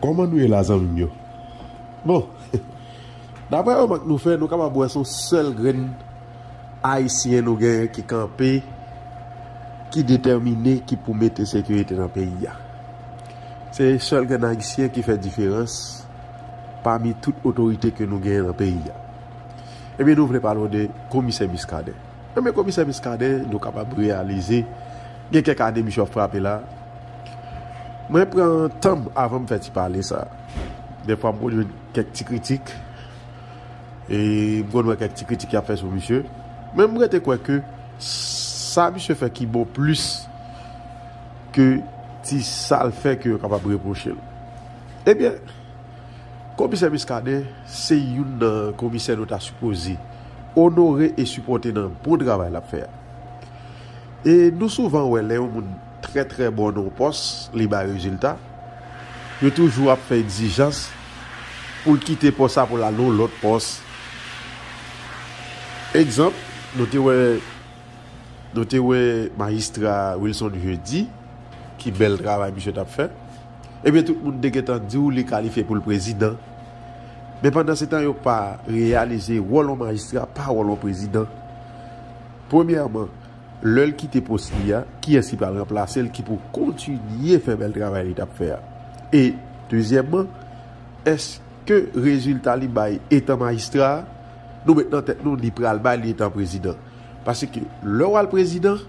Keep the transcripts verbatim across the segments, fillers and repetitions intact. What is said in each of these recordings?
Kòman nou ye la, zanmi m yo? Bon, daprè remak nou fè, nou kapab wè se yon sèl grenn Ayisyen nou genyen ki kanpe, ki detèmine, ki pou mete sekirite nan peyi a. Se sèl grenn Ayisyen ki fè diferans pami tout otorite ke nou genyen nan peyi a. Ebyen, nou vle pale w de Komisè Muscadin. Ebyen, Komisè Muscadin, nou kapab reyalize, gen kèk ane misye ap frape la. Mwen pran tan m avan m fè ti pale sa. Defwa, m konn jwenn kèk ti kritik. E m konn wè kèk ti kritik y ap fè sou misye. Men m rete kwè ke sa misye fè ki bon plis ke ti sa l fè ke yo kapab repwoche l. Ebyen, Komisè Muscadin se youn nan komisè nou ta sipoze onore e sipòte nan bon travay l ap fè a. E nou souvan wè lè yon moun trè, trè bon nan yon pòs, li bay rezilta, yo toujou ap fè egzijans pou l kite pòs sa pou l al nan yon lòt pòs. Egzanp, nou te wè, nou te wè majistra Wilson Jeudi, ki bèl travay misye t ap fè. Ebyen, tout moun te gentan di w li kalifye pou l prezidan. Men pandan se tan, yo pa reyalize wòl yon majistra pa wòl yon prezidan. Premyèman, lè l kite pòs li a, kiyès ki pral ranplase l, ki pou kontinye fè bèl travay li t ap fè a? E, dezyèmman, èske rezilta li bay etan majistra a, nou met nan tèt nou li pral bay li etan prezidan? Paske lè w al prezidan,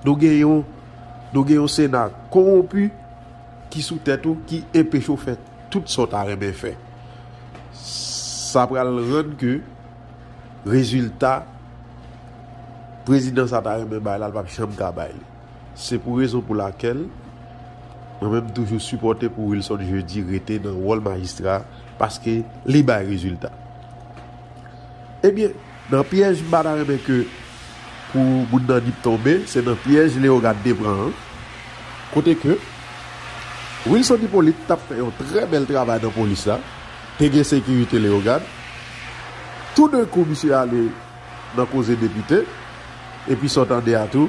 nou gen yon, nou gen yon Sena kowonpi ki sou tèt ou, ki enpeche w fè tout sa w ta renmen fè. Sa pral rann ke rezilta prezidan sa ta renmen bay la, l p ap janm ka bay li. Se pou rezon pou lakèl mwen menm m toujou sipòte pou Wilson Jeudi rete nan wòl majistra, paske li bay rezilta. Ebyen, nan pyèj m pa ta renmen ke pou moun nan Nip tonbe, se nan pyèj Leyogàn te pran an. Kote ke Wilson Hyppolite t ap fè yon trè bèl travay nan polis la, te gen sekirite Leyogàn. Toudenkou, misye ale nan koze depite, epi sa w tande a tou,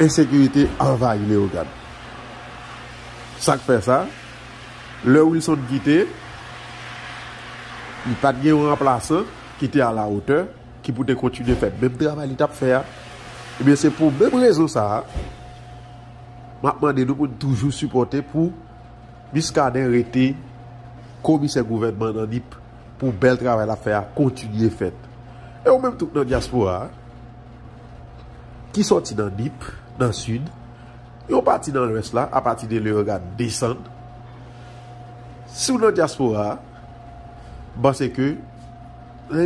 ensekirite anvayi Leyogàn. Sa k fè sa? Lè Wilson kite, li pa t gen yon ranplasan ki te alawotè, ki pou te kontinye fè menm travay li t ap fè a. Ebyen, se pou menm rezon sa a, m ap mande nou pou n toujou sipòte pou Muscadin rete komisè gouvènman nan Nip, pou bèl travay l ap fè a kontinye fèt. E ou menm tout nan dyaspora a, ki sòti nan Nip, nan Sid, yon pati nan Lwès la, apati de Leyogàn desann, si w nan dyaspora a, m panse ke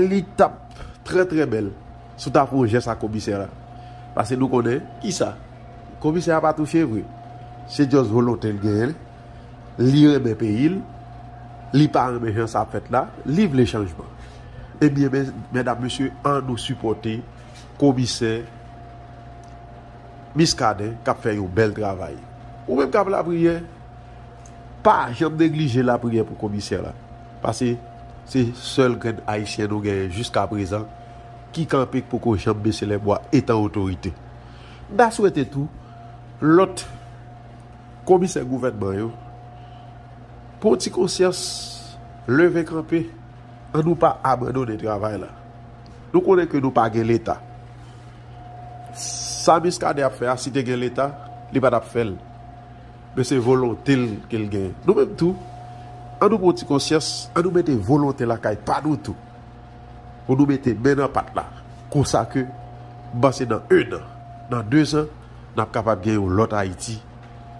li t ap trè, trè bèl si w ta fè yon jès a komisè la. Paske nou konnen, kisa? Komisè a pa touche vre. Se just volonte l genyen. Li renmen peyi l. Li pa renmen jan sa ap fèt la. Li vle chanjman. Ebyen, men, medam, mesye, ann nou sipòte komisè Muscadin k ap fè yon bèl travay. Ou menm k ap lapriyè, pa janm neglije lapriyè pou komisè la. Paske se sèl grenn Ayisyen nou genyen jiskaprezan ki kanpe, k poko janm bese lèbwa etan otorite. M ta swete tou lòt komisè gouvènman yo, pran ti konsyans, leve kanpe, ann nou pa abandone travay la. Nou konnen ke nou pa gen Leta. Sa Muscadin ap fè a, si te gen Leta, li pa t ap fè l. Men se volonte l ke l genyen. Nou menm tou, ann nou pran ti konsyans, ann nou mete volonte lakay pa nou tou. Pou nou mete men nan pat la. Konsa ke, m panse nan en an, nan de zan, n ap kapab gen yon lòt Ayiti,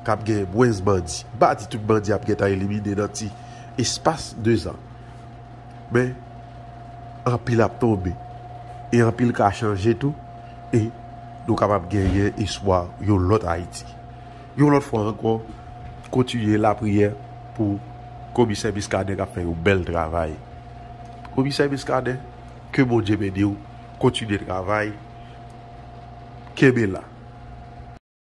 k ap gen mwens bandi. M pa di tout bandi ap gentan elimine nan ti espas de zan. Men, anpil ap tonbe. E anpil ka chanje tou. E nou kapab genyen espwa yon lòt Ayiti. Yon lòt fwa ankò, kontinye lapriyè pou komisè Muscadin k ap fè yon bèl travay. Komisè Muscadin, ke Bondye beni w, kontinye travay, kenbe la.